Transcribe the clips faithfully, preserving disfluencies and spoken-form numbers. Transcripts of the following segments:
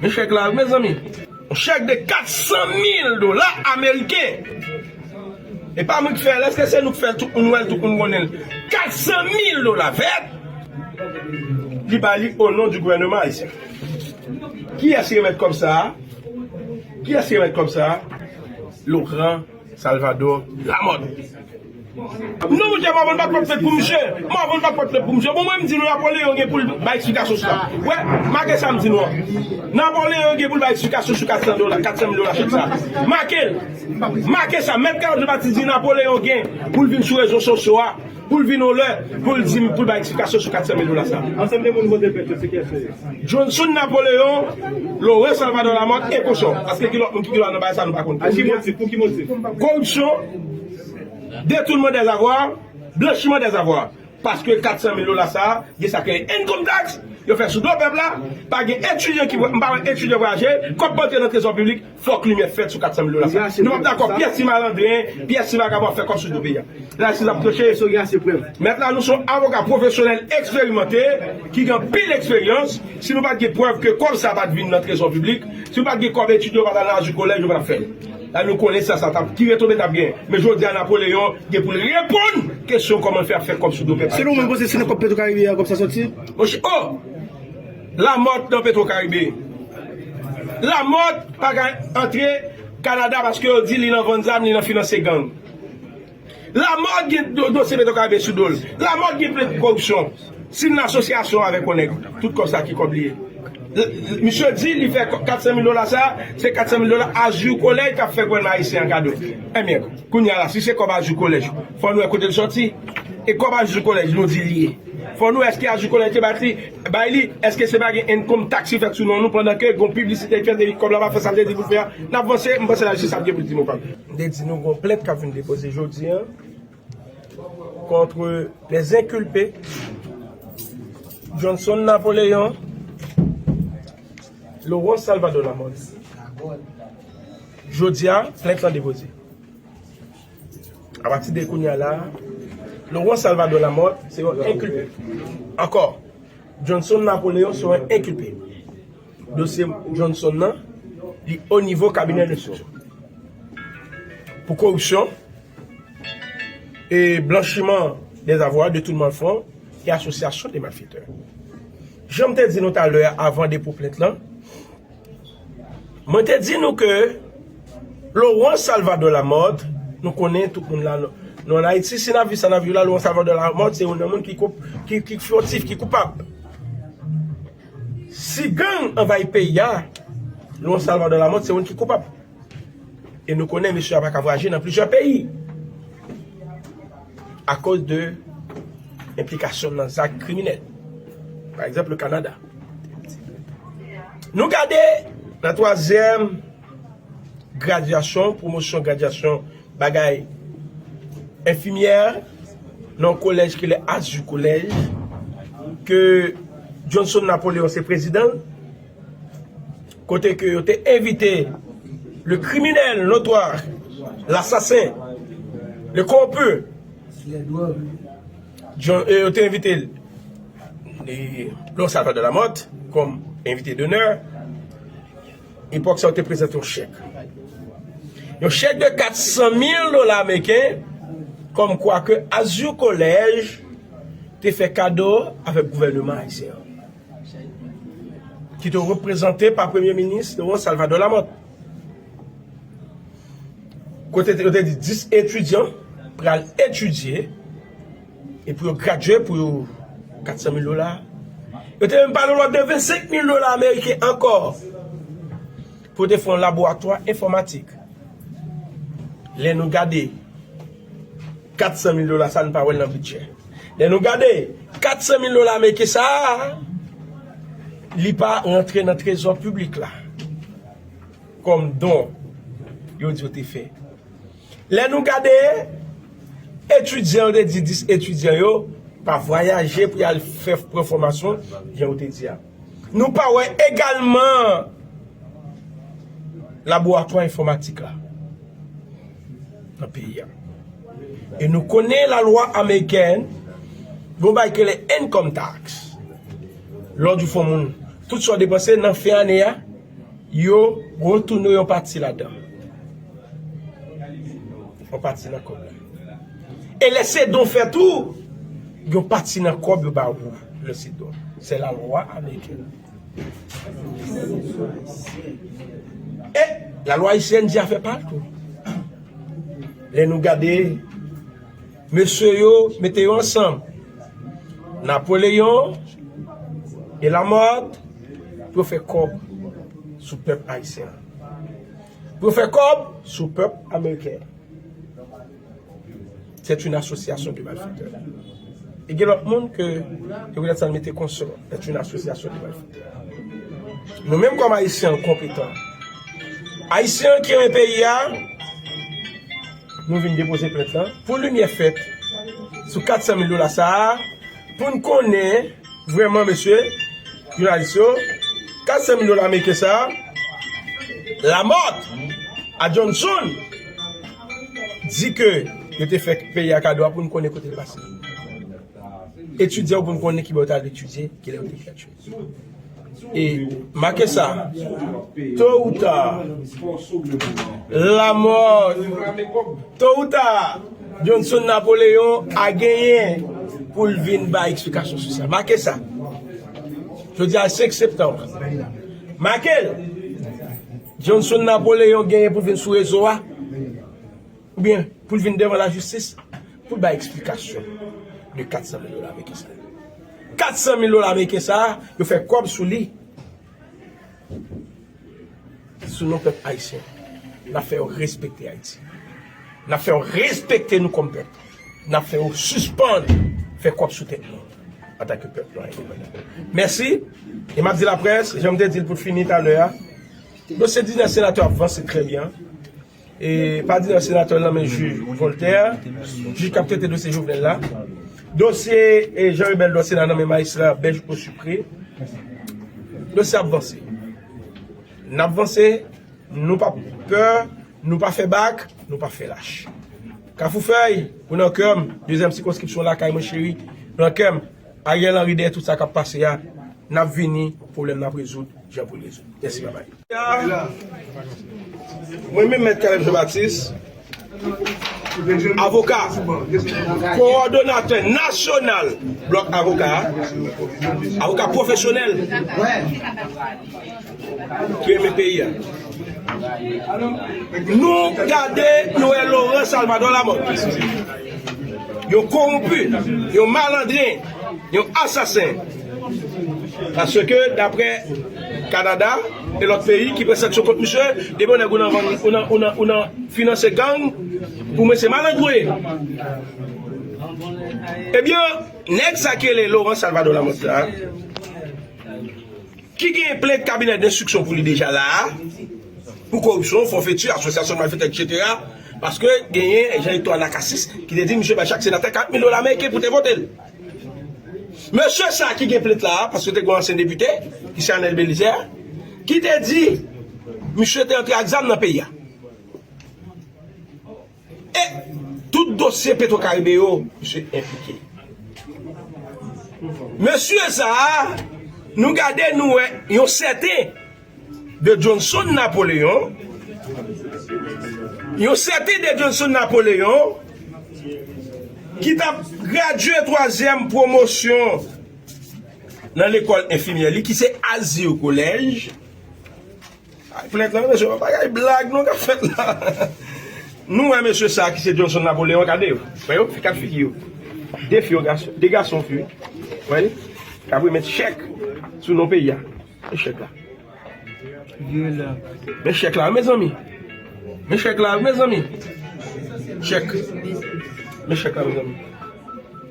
Men chèk la, mezanmi. Yon chèk de kat san mil dola ameriken. E pa mwen ki fè l, èske se nou ki fè l, tout moun wè l, tout moun konnen l? Kat san mil dola vèt! Li ba li o non di gouvènman ayisyen. Kiyès ki remèt kòb sa a? Kiyès ki remèt kòb sa a? Laurent Salvador Lamothe. Non, monchè, Marvin pa t pot plent pou misye. Marvin pa t pot plent pou misye. Bon, mwen, m di nou, Napoleon gen pou l bay eksplikasyon sou sa. Wè, make sa m di nou an. Napoleon gen pou l bay eksplikasyon sou kat san dola, kat san mil dola chèk sa. Make l. Make sa. Mèt Carlo Jean Baptiste di Napoleon gen pou l vin sou rezo sosyo a, pou l vin yon lè, pou l di m, pou l bay eksplikasyon sou kat san mil dola sa. Ansanm de moun vote pèt yo, se kiyès yo ye? Johnson Napoleon, Laurent Salvador Lamothe e kochon. Paske ki lòt moun ki gen dwa nan bagay sa nou pa konn. A ki motif? Pou ki motif? Koripsyon, detounman dè zavwa, blanchiman dè zavwa. Paske kat san mil dola sa, gen sa k rele income tax, yo fè sou do pèp la, pa gen etidyan ki, m pa wè etidyan vwayaje, kòb pa antre nan trezò piblik, fòk limyè fèt sou kat san mil dola sa. Nou p ap dakò pyès ti malandren, pyès ti vagabon ap fè kòb sou do peyi a. Lajistis ap tranche. Èske w gen ase prèv? Mèt la, nou se yon avoka pwofesyonèl eksperimante, ki gen anpil eksperyans. Si nou pa t gen prèv ke kòb sa pa t vin nan trezò piblik, si nou pa t gen kòb etidyan yo pa t al nan Azur College, yo pa t ap fè l. La, nou konnen sa, sa t ap, ki retonbe t ap gen. Men jodi a, Napoleon gen pou l reponn kesyon kòman l fè ap fè kòb sou do pèp. Selon mwen, panse se nan kòb Petro Caribe a kòb sa soti? Monchè, oh! Lamothe nan Petro Caribe. Lamothe pa ka antre Kanada paske yo di li nan vann zam, li nan finanse gang. Lamothe gen do-, dosye Petro Caribe sou do l. Lamothe gen plent koripsyon. Si l nan asosyasyon avèk yon nèg, tout kòb sa ki kòb li ye. L-, l-, misye di li fè kat san mil dola sa, se kat san mil dola Azur College k ap fè gouvènman ayisyen an kado. Ebyen, kounye a la, si se kòb Azur College, fò nou wè kote l sòti. E kòb Azur College, nou di li ye. Fò nou wè èske Azur College te bat li, bay li, èske se pa gen income tax ki fèt sou non nou pandan ke gon piblisite ki fèt epi kòb la pa fè sa l te di pou l fè a. N ap vanse, m panse lajistis ap gen pou l di mo pa l. M te di nou gon plent k ap vin depoze jodi a contre les inculpés Johnson Napoléon, Laurent Salvador Lamothe. Jodi a, plent lan depoze. Apati de kounye a la, Laurent Salvador Lamothe se yon enkilpe. Ankò, Johnson Napoléon se yon enkilpe. Dosye Johnson nan, li o nivo kabinè lenstriksyon. Pou koripsyon, e blanchiman dèzavwa, detounman fon, e asosyasyon de malfetè. Jan m te di nou talè a avan depo plent lan, mwen te di nou ke Laurent Salvador Lamothe, nou konnen tout moun la, nou, nou ann Ayiti, si n ap viv sa n ap viv la, Laurent Salvador Lamothe se youn nan moun ki koup-, ki, ki fyotif, ki koupab. Si gang anvayi peyi a, Laurent Salvador Lamothe se youn ki koupab. E nou konnen mesye a pa ka vwayaje nan plizyè peyi akoz de enplikasyon l nan zak kriminèl. Pa egzanp, le Kanada. Nou gade nan twazyèm gradyasyon, pwomosyon gradyasyon bagay enfimyè nan yon kolèj ki rele Azur College, ke Johnson Napoléon se prezidan l, kote ke yo te envite le criminel notoire, l'assassin, le corrompu, John, e yo te envite l, e, Laurent Salvador Lamothe kòm envite d'honneur. Epòk sa, yo te prezante yon chèk. Yon chèk de kat san mil dola ameriken, kòmkwa ke Azur College te fè kado avèk gouvèneman ayisyen an, ki te reprezante pa Premye Minis Laurent Salvador Lamothe. Kote yo te di dis etidyan pral etidye, e pou yo gradye pou yo kat san mil dola. Yo te menm pale lòt de vennsenk mil dola ameriken ankò pou yo te fè yon laboratwa enfòmatik. Lè nou gade kat san mil dola sa, nou pa wè l nan bidjè. Lè nou gade kat san mil dola ameriken sa, li pa rantre nan trezò piblik la kòm don yo di yo te fè. Lè nou gade etidyan, yo te di dis etidyan yo pa vwayaje pou y al fè, pran fòmasyon, jan yo te di a. Nou pa wè egalman laboratwa enfòmatik la nan peyi a. E nou konnen lalwa amerikèn, gon bagay ki rele income tax. Lè w di w fè yon moun Tout sa w depanse nan fen ane a, yo retounen yon pati ladan. Yon pati nan kòb la. E lè se don fèt ou, yon pati nan kòb yo ba ou. Lè se don. Se lalwa amerikèn. E lalwa ayisyèn di afè pa l tou. Lè nou gade, mesye yo mete yo ansanm, Napoleyon e Lamothe, pou yo fè kòb sou pèp ayisyen an. Pou yo fè kòb sou pèp ameriken an. C'est une association de malfaiteurs. E gen lòt moun ke yo petèt sa mete konsa, c'est une association de malfaiteurs. Nou menm kòm Ayisyen konpetan, Ayisyen ki renmen peyi a, nou vin depoze plent lan pou limyè fèt sou kat san mil dola sa a, pou n konnen vrèman, mesye jounalis yo, kat san mil dola ameriken sa a, Lamothe a Johnson di ke yo te fè peyi a kado a, pou n konnen kote l pase. Etidye w pou n konnen ki bò yo t al etidye, kilè yo te gratiye. E make sa, to ou ta, Lamothe, to ou ta, Johnson Napoleon a genyen pou l vin bay eksplikasyon sou sa. Make sa. Jodi a senk septanm. Make l. Johnson Napoleon genyen pou l vin sou rezo a. Oubyen pou l vin devan lajistis, pou l bay eksplikasyon de kat san mil dola ameriken sa. Kat san mil dola ameriken sa, yo fè kòb sou li. Sou non pèp ayisyen. N ap fè yo respekte Ayiti. N ap fè yo respekte nou kòm pèp. N ap fè yo sispann fè kòb sou tèt nou antanke pèp nwa endepandan. Mèsi. E m ap di laprès, jan m te di l pou fini talè a, dosye diznèf senatè ap vanse trè byen. E pa di nan senatè nan men jij Voltaire, jij k ap trete dosye Jovenel la. Dosye e Jean Rebel Dòse nan men majistra Bèj Osupre. Dosye ap vanse. N ap vanse, nou pa pè, nou pa fè bak, nou pa fè lach. Kafou Fèy, ou nan kè m, dezyèm sikonskripsyon lakay mwen cheri, ou nan kè m. Ariel Henry dèyè tout sa k ap pase a, n ap vini, pwoblèm n ap rezoud, jan pou l rezoud. Mèsi, babay. Mwen menm, Mèt Caleb Jean Baptiste, avoka, kowòdonatè nasyonal blòk avoka a, avoka pwofesyonèl ki renmen peyi a. Nou gade, nou wè Laurent Salvador Lamothe, yon kowonpi, yon malandren, yon asasen. Paske, daprè Kanada e lòt peyi ki pran sanksyon kont misye, depi yon nèg ou nan vann, ou nan, ou nan, ou nan finanse gang, pou mwen se malandro ye. Ebyen, nèg sa ki rele Laurent Salvador Lamothe la, ki gen plent kabinè denstriksyon pou li deja la a, pou koripsyon, fòfeti, asosyasyon malfetè, etsetera. Paske genyen Jean Hector Anacasis ki te di misye bay chak senatè kat mil dola ameriken pou te vote l. Mesye sa ki gen plent la a, paske te gen yon ansyen depite, ki se Arnel Belizaire, ki te di misye te antre ak zam nan peyi a. E tout dosye Petro Caribe yo, misye enplike. Mesye sa a, nou gade, nou wè yon sèten de Johnson Napoleon, yon sèten de Johnson Napoleon, ki t ap gradye twazyèm pwomosyon nan lekòl enfimyè li, ki se Azir College. Ay, plent lan, mesye, bagay blag non k ap fèt la. Nou wè mesye sa ki se Johnson Napoleon, gade yo. Wè yo, gad figi yo. De fi, yon gason, de gason, fi. Wè, k ap remèt chèk sou non peyi a. E chèk la. Men chèk la, mezanmi. Men chèk la, mezanmi. Chèk. Men chèk la, mezanmi.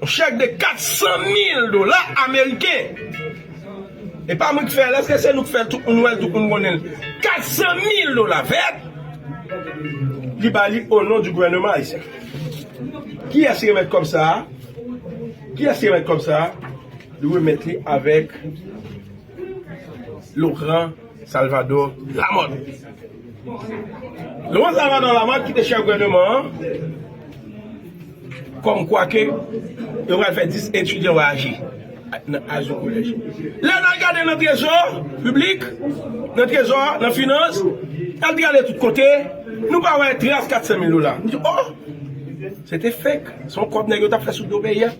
Yon chèk de kat san mil dola ameriken. E pa mwen ki fè l, èske se nou ki fè l, tout moun wè l, tout moun konnen l? Kat san mil dola vèt, li ba li o non di gouvèneman ayisyen. Kiyès ki remèt kòb sa a? Kiyès ki remèt kòb sa a? Li remèt li avèk Laurent Salvador Lamothe. Laurent Salvador Lamothe ki te chèf gouvèneman an, kòmkwa ke yo pral fè dis etidyan vwayaje. Nan Azou Kolèj. Lè n al gade nan trezò piblik, nan trezò, nan finans, n al gade tout kote, nou pa wè tras kat san mil dola. Nou di, oh, se te fake. Se yon kòb nèg yo t ap fè sou do peyi a.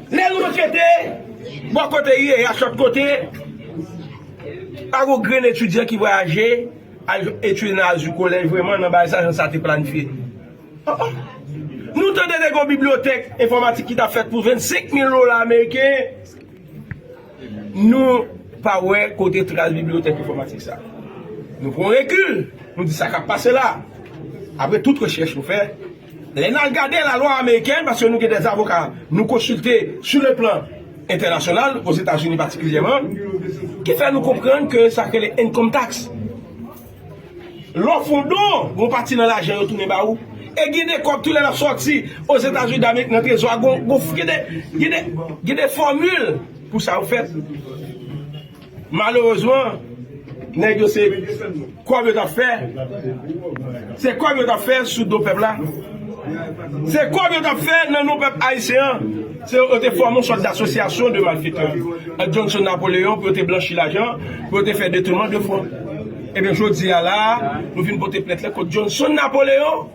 Lè nou ankete, bò kote I E A, chòt kote, pa gon grenn etidyan ki vwayaje al etidye nan Azou Kolèj vrèman nan bagay sa, jan sa te planifye. Oh, oh. Nou tande te gon bibliyotèk enfòmatik ki t ap fèt pou vennsenk mil dola ameriken. Nou pa wè kote tras bibliyotèk enfòmatik sa. Nou pran rekil, nou di sa k ap pase la. Apre tout rechèch nou fè, lè n al gade lalwa amerikèn, paske nou gen dè avoka nou konsilte sou le plan entènasyonal, Ozetazini patikilyèman, ki fè nou konprann ke sa k rele income tax. Lè w fè yon don, yon pati nan lajan yo tounen ba ou. E gen de kòb tou lè l ap sòti Ozetazini Damerik nan trezò a, gon, gon, gen de, gen de, gen de fòmil pou sa yo fèt. Malerezman, nèg yo se kòb yo t ap fè. Se kòb yo t ap fè sou do pèp la. Se kòb yo t ap fè nan non pèp ayisyen an. Se yo te fòme yon sòt d'association de malfaiteurs ant Johnson Napoléon pou yo te blanchi lajan, pou yo te fè detounman de fon. Ebyen, jodi a la, nou vin pote plent la kont Johnson Napoléon,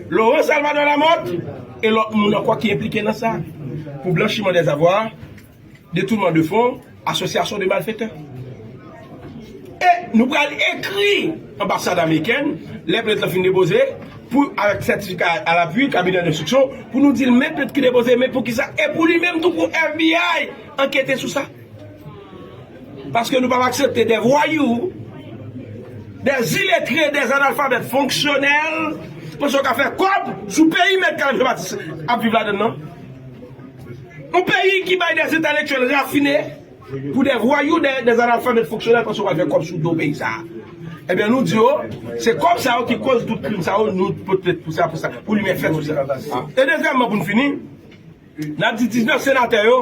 Laurent Salvador Lamothe e lòt moun ankò ki enplike nan sa pou blanchiman dèzavwa, detounman de fon, asosyasyon de malfetè. E nou pral ekri anbasad amerikèn, lè plent lan fin depoze, pou, avèk sètifika alapui, kabinè denstriksyon, pou nou di l men plent ki depoze, men poukisa, e pou li menm tou pou F B I ankete sou sa. Paske nou p ap aksepte des voyous, des illettrés, des analphabètes fonctionnels, panse yo ka fè kòb sou peyi mèt Kaleb Jean Baptiste ap viv ladann nan. Yon peyi ki bay des intellectuels raffinés pou des voyous, des, des analphabètes fonctionnels, panse yo ka fè kòb sou do peyi sa a. Ebyen, nou di yo, se kòb sa yo ki koz tout krim sa yo, nou pote pou sa, pou sa, pou limyè fèt sou sa. E dezyèmman, pou n fini, n ap di diznèf senatè yo,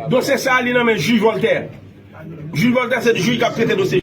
dosye sa a, li nan men jij Voltaire. Jij Voltaire, se jij k ap trete dosye.